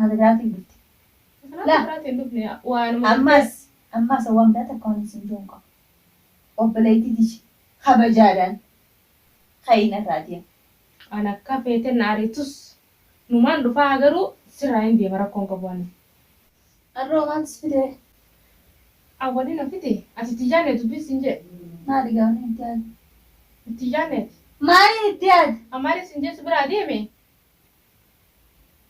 Miknaata biraatiin dhufte. Miknaata Laa. biraatiin hin dhufne waanuma gartee. Ammas ammas waan biraa takka waan isin jiru hin qabu. Obboleettii tiyya kabajaadhaan ka'ii narraa deemi. An akka feete na ariitus numaan dhufaa garuu sirraa hin deema rakkoo hin qabu ani. Arroo maaltu si fide? An wanni na fide ati itti yaadne dubbiin siin jedhe. Maali gaa wanni itti yaade? Itti yaadneeti. Maaliin itti yaade? An maaliin siin jedhe si biraa deeme?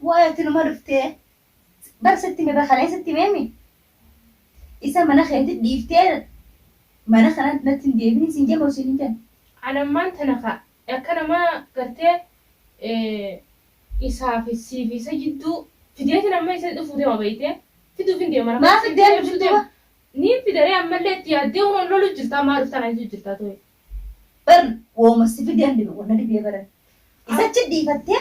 Waay ati numa dhuftee? Bar sitti hime bar kalee sitti himeemi? Isa mana keetti dhiiftee mana kanatti natti hin deebini siin jedhe moo siin hin jenne? An ammaan tana ka akka nama gartee isaa fi sii fi isa jidduu fideetin amma isa dhufuu deema beeytee fiduufin deema mana Maa kana siif fiddee deebisuu dhuftu deema duuba? niin fidaree ammallee itti yaaddee hunoon lolu jirtaa maa dhuftaa naan jechuu jirtaa tooyi. Bar wooma si fideen dhibe wanna dhibee baran. Isa achi dhiifattee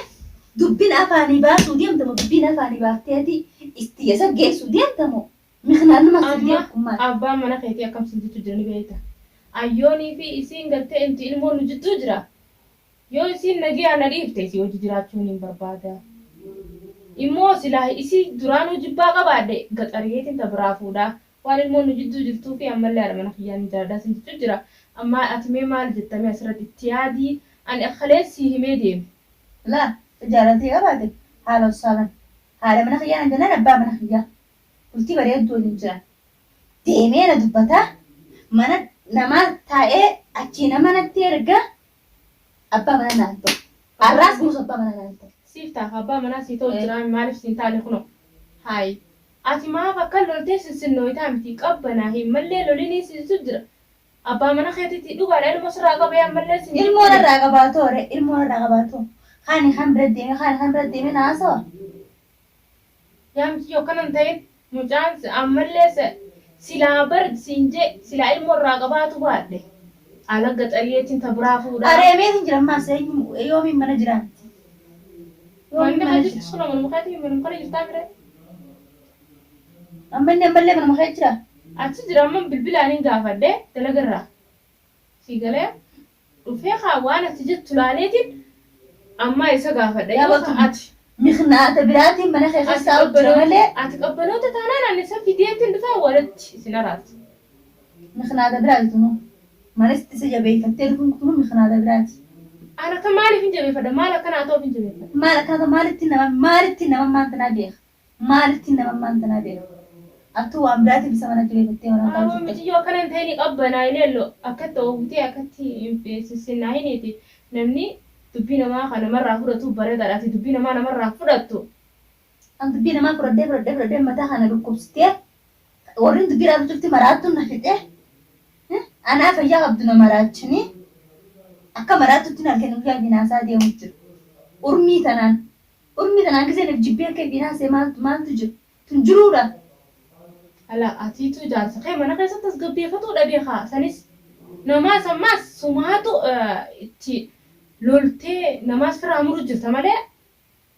dubbin afaanii baasuu deemta moo dubbiin afaanii baafteeti itti isa geessuu deemta moo miknaanuma si fidee Amma kun maali? abbaan mana keetii akkam siin jechuu jira ni beeyta. Ayyoonii fi isiin gartee inti ilmoon nu jidduu jira. Yoo isiin nagayaan na dhiifte isii wajji jiraachuu niin barbaada. Immoo silaa isii duraanuu jibbaa qabaadhe gaxariyeetiin ta biraa fuudha. Waan ilmoon nu jidduu jirtuufi ammallee haadha mana kiyyaa nin jaaladha sin jechuu jira. Ammaa ati mee maal jetta mee asirratti itti yaadii ani kalees sii himee deeme. Laa ta jaalatee qabaate haala ossaalan haadha mana kiyyaa nan jennaan abbaa mana kiyyaa bultii bareedduu waliin jiran deemee na dubbata mana namaa taa'ee achii nama natti erga Abbaa manaa naan ta'u. Arraas borus abbaa manaa naan ta'u. Siif ta'a ka abbaa manaa sii ta'u jiraami maalif siin taane kuno haayi ati maaf akkan loltee sinsinnooytaa miti qabbanaahi mallee lolinii si jechu jira abbaa mana keetiti dhugaadha ilmo sirraa qabee ammallee sin Ilmoo jibbine. narraa qabaatoo re ilmoo narraa qabaatoo kaani kan bira deemee kaani kan bira deemee na haasawa. Yaa miciyyoo akkana hin ta'in mucaan ammallee silaa bar siin jee silaa ilmoo irraa qabaatu baadhe ala gaxariyeetiin ta biraa fuudhaa. Areemeetiin jira ammaas eenyu yoomiin mana jiraa miti. Yoomiin Manni mana ka jira. jirtu suna manuma keetii manuma kana jirtaa mire. Amma inni ammallee manuma kee jira. Achi jira amma bilbilaan hin gaafadhe dalagarraa. Sii galee Dhufee kaa waan ati jettu laaleetiin ammaa isa gaafadha Yaa yoo bakka ka ati miknaata biraatiin mana kee ati keessa taa'u jira qabbanoota malee ati qabbanoota taanaan ani isa fideetiin dhufee walitti isin araarsa. miknaata biraati tunuu. Mana sitti isa jabeeffattee dhufuun tunuu miknaata biraati. An akka maaliif hin jabeeffadha maal akka naa ta'uuf hin jabeeffadha. Maal akkana ta'u maalitti nama maalitti nama maanta naa beeka. Maalitti nama ammaan tanaa beeka. Attuu waan biraatiif isa mana kireeffattee manaa taa'u Aboo jirta. miciyyoo akkana hin ta'ini qabbanaa'i leello akkatti oowwitee akkatti hin sinsinnaahiniiti namni dubbii namaa ka namarraa fudhatu bareedaadha ati dubbii namaa namarraa fudhattu. An dubbii namaa fudhadhee fudhadhee fudhadhee mataa kana dhukkubsitee warrin dubbii irraa cufti maraattuun na fixee anaa fayyaa qabdu na maraachanii akka maraattutti na halkanii guyyaa binaasaa deemu jiru. Urmii tanaan Urmii tanaan gizeen if jibbee akka ifiin haasa'e maaltu maaltu jira? Tun jiruudha? Ala atiitu jaarsa kee mana keessatti tasgabbeeffatuu dhabee kaa sanis namaas ammaas sumaatu itti loltee namaas firraa muru jirta malee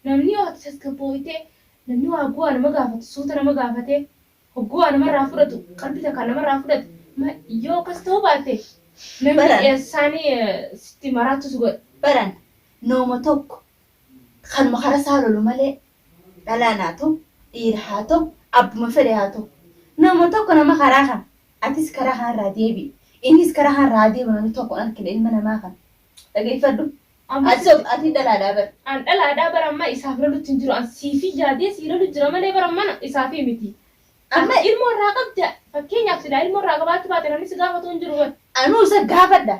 namni yoo ati tasgabbooytee namni waa guwaa nama gaafatu suuta nama gaafatee hogguu waa namarraa fudhatu qalbii takkaan namarraa fudhate yoo akkas ta'uu baatte namni Baran. eessaanii sitti maraattu si godha. Baran nooma tokko Kanuma kara isaa lolu malee dhalaan haa ta'u, dhiira haa ta'u, abbuma fedhe haa ta'u. Nama tokko nama karaa kana atis karaa kanarraa deebi'i. Innis karaa kanarraa haa deebi'u namni tokko hin argine ilma namaa kana. Dhageeffadhu. Amma Atis sitti ati dhalaadhaa bar. An dhalaadhaa bar amma isaaf lolutti hin jiru an siifi yaadee sii lolu jira malee bar amma isaafi miti. Amma Ati ilmoo irraa qabda fakkeenyaaf silaa ilmoo irraa qabaachuu baate namni si gaafatu hin jiru bar. Anuu isa gaafadha.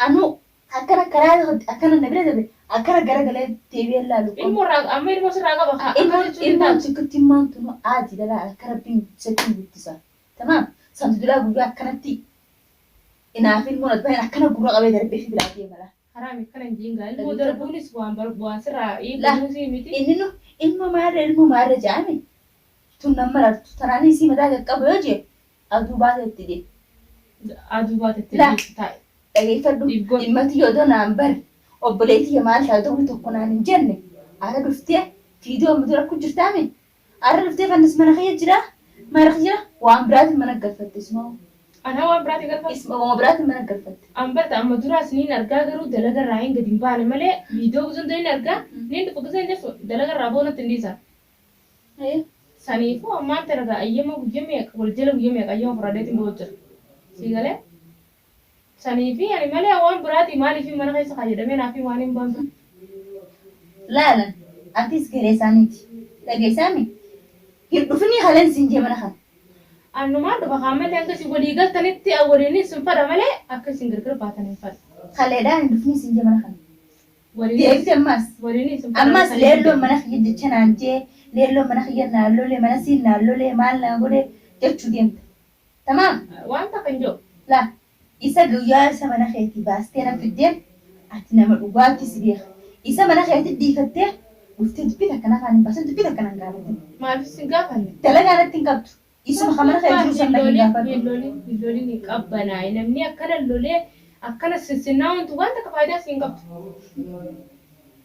Anuu Akkana karaa akkana na bira dabre akkana garagalee deebi'ee laalu qabu. Ilmoo irraa amma ilmoo sirraa qaba kaa akka Ilmoon jechuun hin ilmoon taatu. tikkittimmaan tunu aadi dhalaa akka rabbiin guddisetti hin guddisa. Tamaam santu dulaa guyyaa akkanatti inaaf ilmoon adda akkana gurra qabee darbee fi biraa deema laa. Haraami akkana hin jiin gaa ilmoo Dhageeffadhu. darbuunis waan bar waan sirraa Laa eegamuusii miti. inni nu ilmoo maarra ilmoo maarra ja'ame tun nan marartu tanaan isii mataa qaqqabu yoo jee Aduu baate itti deemi. Aduu baate itti Laa deemti taa'i. dhageeffadhu If godhi. dhimma tiyya odoo naan bare obboleetti tiyya maal taate odoo tokko naan hin jenne ara dhuftee viidiyoo amma dura arku jirtaami ara dhuftee fannis mana kiyya jira mana kiyya jira waan biraatiin mana galfatte isuma Anaa waan biraatiin galfatte. isuma waan biraatiin mana galfatte. An barta amma duraas niin argaa garuu dalaga irraa hin gadi hin baane malee viidiyoo gizee hunda niin argaa niin dhufa gizeen jedhu dalaga irraa boonatti hin dhiisan. Saniifuu ammaan tana gaa ayyama guyya meeqa wal jala guyya meeqa ayyama fudhadheetiin bahu jira. Sii galee? Saniifi ani malee waan biraatii maaliifin mana keessa kaayyadhamee naafii waan hin baantu. Laalan atis garee isaaniiti dhageessaami hin dhufinii kaleen siin jee mana kana. An numaan dhufa kaa malee hanga isin walii galtanitti an waliinis hin fadha malee akka isin gargar baatan hin fadhu. Kaleedhaan hin dhufinii siin jee mana kana. Waliinis Deebite ammaas. waliinis hin fadha Ammas saniif leelloon mana kiyya jecha naan jee leelloon mana kiyya naan lolee mana siin naan lolee maal naa godhe jechuu deemta. Tamaam? Waan takka hin jiru. Laa isa guyyaa isa mana keetii baastee na fiddeen ati nama dhugaatti si beeka. Isa mana keetii dhiifattee dhuftee dubbii takka nafaan hin baasin dubbii takka nan gaafatin. Maaliif sin gaafanne? Dalagaa natti hin qabdu. Isuma kan mana kee jiru san dhaqii gaafadhu. Hin lolin, hin lolin, hin qabbanaa'i. Namni akkana lolee akkana sinsinnaa'uuntu waan takka faayidaa si hin qabdu.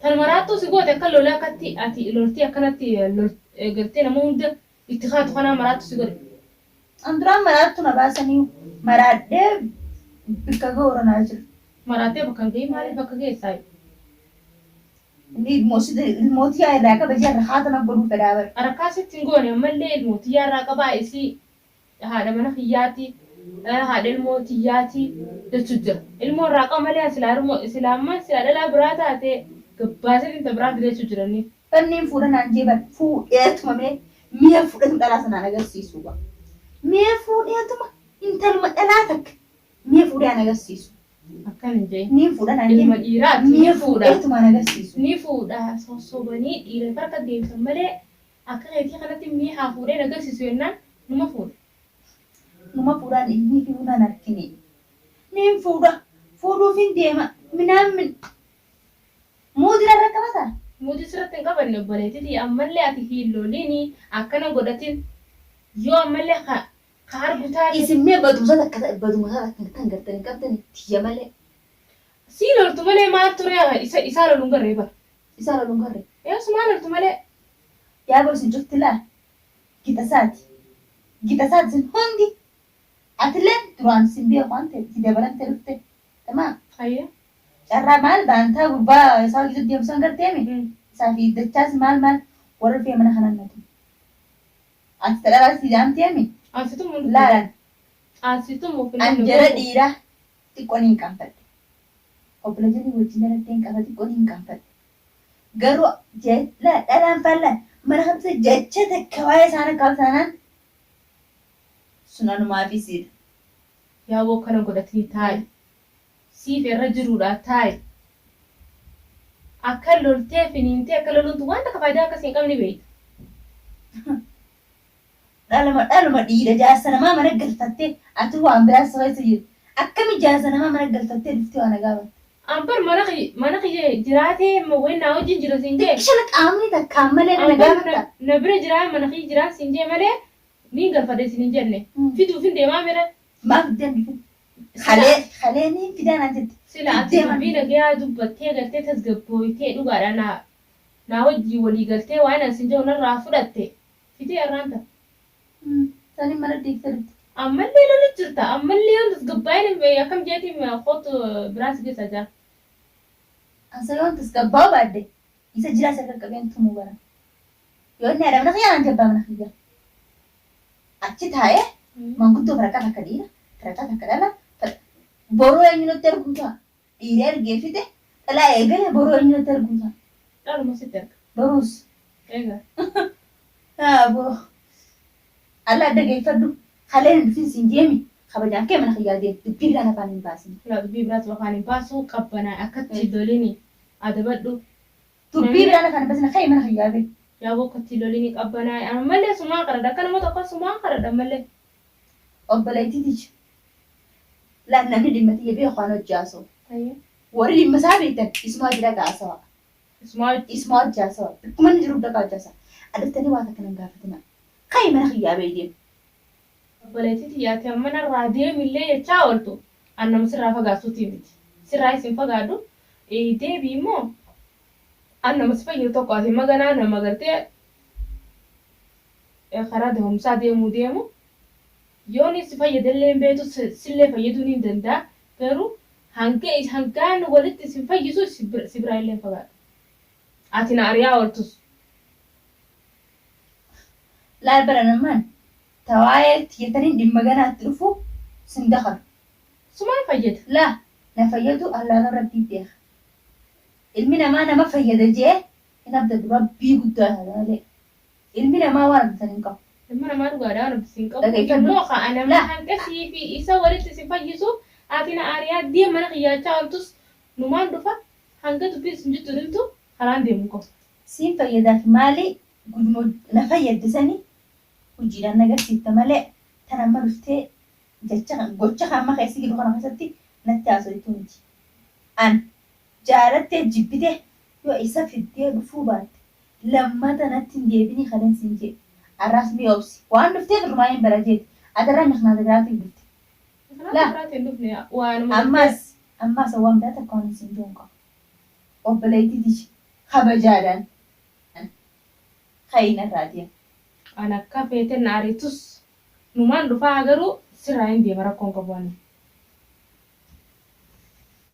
Tan maraattuu si goote akka lolee akkatti ati loltee akkanatti gartee nama hunda itti kaatu kanaa maraattu si godhe. An duraan maraattu na baasanii maraadhee bikka ga'u irra naa jira. Maraattee bakka hin ga'iin maaliif bakka geessaa? Inni ilmootii yaa irraa qaba jee irra haata na godhuu fedhaa bara. Harkaa sitti hin goone ammallee ilmoo tiyyaa irraa qabaa isii haadha mana kiyyaati haadha ilmoo tiyyaati jechuu jira. Ilmoo irraa qaba malee silaa ilmoo silaa ammaan silaa dhalaa biraa taate gabbaaseetiin ta biraa fide jechuu jira inni. Banneen fuudha naan jee bar fuudheetuma mee mi'a fuudheetuma dhalaa sanaan agarsiisu ba. Mee fuudheetuma intaluma dhalaa takka mi'a fuudhee an agarsiisu. Akkan hin jee. Niin fuudha naan jee Ilma dhiiraati ni mi'a fuudha. fuudheetuma an agarsiisu. Ni fuudha sossobanii dhiira harka deemsan malee akka keetii kanatti mi'a haa fuudhee agarsiisu jennaan numa fuudha. Numa fuudhaan inni fi bunaan argine. Niin fuudha fuudhuufin deema minaan min muudira irra qabataa? Muudii sirratti hin qabanne obboleettitii ammallee ati hin lolini akkana godhatin yoo ammallee ka ka argu taate. Isin mee badumsa takka badumsa takka tan gartanii qabdani tiyya malee. Sii loltu malee maal ture isa isaa loluun garree bara. Isaa loluun garree. Eessumaa loltu malee. Yaa boo isin cufti laa gita isaati. Gita isaati isin hundi. Atilleen duraan isin beeku waan ta'eef itti dabalamtee dhufte. Tamaa Ayya. carraa maal baantaa gurbaa isaa hojii deemsan garteemi. Isaa fi dachaas maal maal warra dhufee mana kanaan natu. Ati tadhalaa si jaamteemi. Ansitu mun Laalan Ansitu mu an jara dhiiraa xiqqoo ni hin qaanfadhe. Obbola jalli wajjin daladdee hin qaba xiqqoo ni hin qaanfadhe. Garuu dhalaan faallaan mana kamsa jecha takka waa'ee isaan akka taanaan sun anumaa fi siidha. Yaa boo akkana godhatini taa'i. Siif irra jiruudha taa'i. Akka loltee finiintee akka loluuntu waan takka faayidaa akkasii hin qabne beekta. Dhaluma dhaluma dhiira jaarsa namaa mana galfattee ati waan biraa si keessa jiru. Akkami jaarsa namaa mana galfattee dhuftee waan gaafatte. Ambar mana kiyya jiraatee wayi naa wajjin jira siin jee. Xiqqishana qaamni takkaan malee na Ambar gaafatta. na bira jiraa mana kiyya jiraa siin jee malee niin galfadhe siin hin jenne. Fiduuf hin deemaa mire. Maaf fiddeen dhufin? Kalee kalee niin fidaa naan jette. Sila ati Fiddee dubbii nagayaa dubbattee gartee tasgabbooytee dhugaadha naa naa wajjii walii galtee waan an siin jedhu narraa fudhatte fidee har'aan ta'a. Saniin mana deegtee dhufte. Ammallee lolu jirta ammallee yoon tasgabbaa'in akkam jeetiin kootu biraa si geessa jira. Ansa yoon tasgabbaa'uu baadde isa jiraa isa qaqqabeen tumuu bara. Yoo inni haadha mana kiyyaa naan jabbaa mana kiyyaa. Achi taa'ee manguddoo faraqaa takka dhiira faraqaa takka dhala boruu eenyutti arguu ta'a. Dhiira ergee fide dhalaa eegale boruu eenyutti arguu ta'a. Dhaluma sitti erga. Boruus. Egaa. Haa boo. Alla adda geeffadhu. Kaleen hin dhufin siin jeemi. Kabajaan kee mana kiyyaa deemu. Dubbii biraan afaan hin baasin. Laa dubbii biraatu afaan hin baasu qabbanaa akkatti lolini adabadhu. Dubbii biraan afaan hin baasin ka'e mana kiyyaa bee. Yaa boo akkatti lolini qabbanaa ammallee sumaan kadhadha akka nama tokko sumaan kadhadha ammallee. Obboleettii tiyya. Laa namni dhimma tiyya beeku waan hojii haasa'u. Ayya. Warri dhimma isaa beektan isumaa hojii dhagaa haasawa. Isumaa hojii. Isumaa hojii haasawa. Akkuma inni jiru dhagaa hojii haasawa. Addattanii waan takka nan gaafatina. Ka'e mana kiyyaa bee deemu. Obboleettii tiyyaati amma narraa deemillee jechaa ooltu an nama sirraa fagaatuutii miti. Sirraa isin fagaadhu deebii immoo an nama si fayyadu tokko ati maganaa nama gartee karaa dahumsaa deemuu deemu yoon si fayyadallee hin beektu sillee fayyaduu ni danda'a garuu hanga hangaan walitti isin fayyisu si biraa illee hin fagaadhu. Ati na ari'aa ooltus. Laal bara nammaan ta waa'ee tiyyataniin dhimma ganaatti dhufu sin dakalu. Sumaan fayyada. Laa na fayyadu Allaahn Rabbii beeka. Ilmi namaa nama fayyada je'ee hin abdadhu Rabbii guddaa taate malee. Ilmi namaa waan abdatan hin qabu. Ilma namaa dhugaadha waan abdatu hin qabu. Dhageeffadhu. Immoo ka ana Laa. hanqa sii fi isa walitti si fayyisu ati na ariyaa deem mana kiyyaachaa ooltus numaan dhufa hanga dubbiin sun jiddu dhumtu karaan deemu hin qabu. Siin fayyadaaf maali gudmo na fayyadde sani hujiidhaan na garsiifta malee tan amma dhuftee jecha gocha kan amma keessa jiru kana keessatti natti haasoytu miti. An jaalattee jibbite yoo isa fiddee dhufuu baatte lammata natti hin deebinii kaleen siin je'e. Arraas mee obsi. Waan dhufteef irrumaa hin bara jeeti. Ati arraa miknaata biraatiif dhufte. Miknaata Laa. biraatiin hin dhufne waanuma gartee. Ammaas ammaas waan biraa takka waan siin je'u hin qabu. Obboleettii tiyya kabajaadhaan ka'ii narraa deemi. An akka feeten na ariitus numaan dhufaa garuu sirraa hin deema rakkoo hin qabu ani.